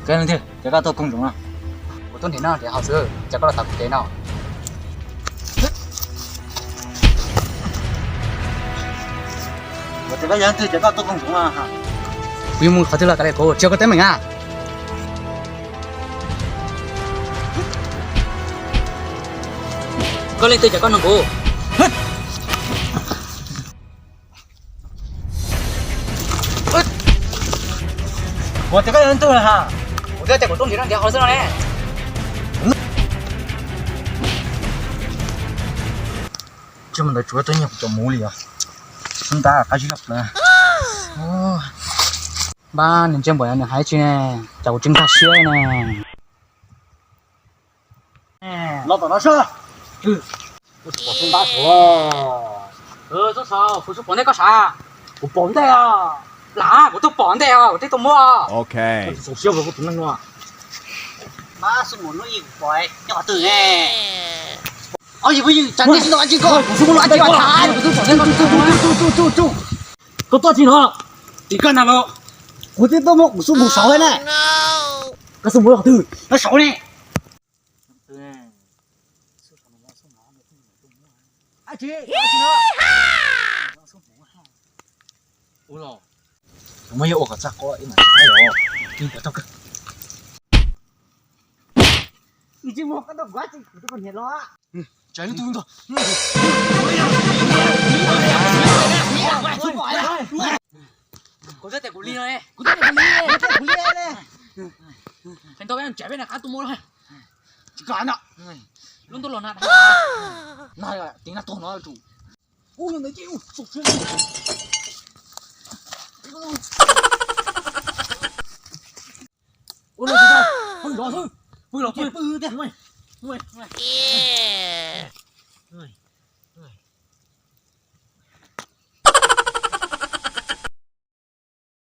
Koj leej twg ces koj tuaj koom zoov no? Kuv tuaj nrhiav noj nrhiav haus xwb, ces koj los tom kuv kev no. Kuv tias koj yog leej twg ces koj tuaj koom zoov no. Kuv yuav mus qhov twg los kav liam kuv, tsis yog koj teeb meem na. Koj leej twg ces koj noog kuv. Kuv tias koj yog leej twg ha? Kuv twb tias kuv tuaj nrhiav noj nrhiav haus xwb no ne. Tsis muaj ntawd tsuav tuaj nyiag kuv cov muv li os. Xub ntab qab zib loj plawv. Npab nws ntsia npaum nws hais tsis ne, cas kuv tsis nkag siab ne. Los tom no saib. Kuv tsis pom xub ntab saud. Xub saud, kuv tsis pom ntej koj sav. Kuv pom ntej os. Lam, kuv twb pom ntej os, kuv twb tuaj muab. Txaus siab rau koj tus neeg no. Mab xub mus lub ib kuv pom nyob qhov twg ne. Oj yim phooj ywg, tsam nej sib ntaus dab tsi ko, kuv xub mus lub dab tsi ko, kuv twb pom ntej koj. Koj tuaj tsis no, tim koj ntag los. Kuv twb tuaj muab kuv xub mus saud ne. Koj xub mus qhov twg? Koj saud ne. Ua los, kuv muab yog ua kom txaj qab ib mam tsis qab los. Nws tsis muag koj tau kuv tsis kuv tus poj niam los. Tsam ib tug ntag. Kuv twb tias kuv lig no ne. Kuv twb tias kuv lig ne. Kuv twb tias kuv lig ne. Feem ntau peb tsam peb nws qab tuaj muab. Tsis kam ntag. Lub ntuj los na. Na, tiv na tuag no tsum. Ub, yog ntawd ces ub, ua no tsis tau, pw los xwb, pw los pw pw tiag.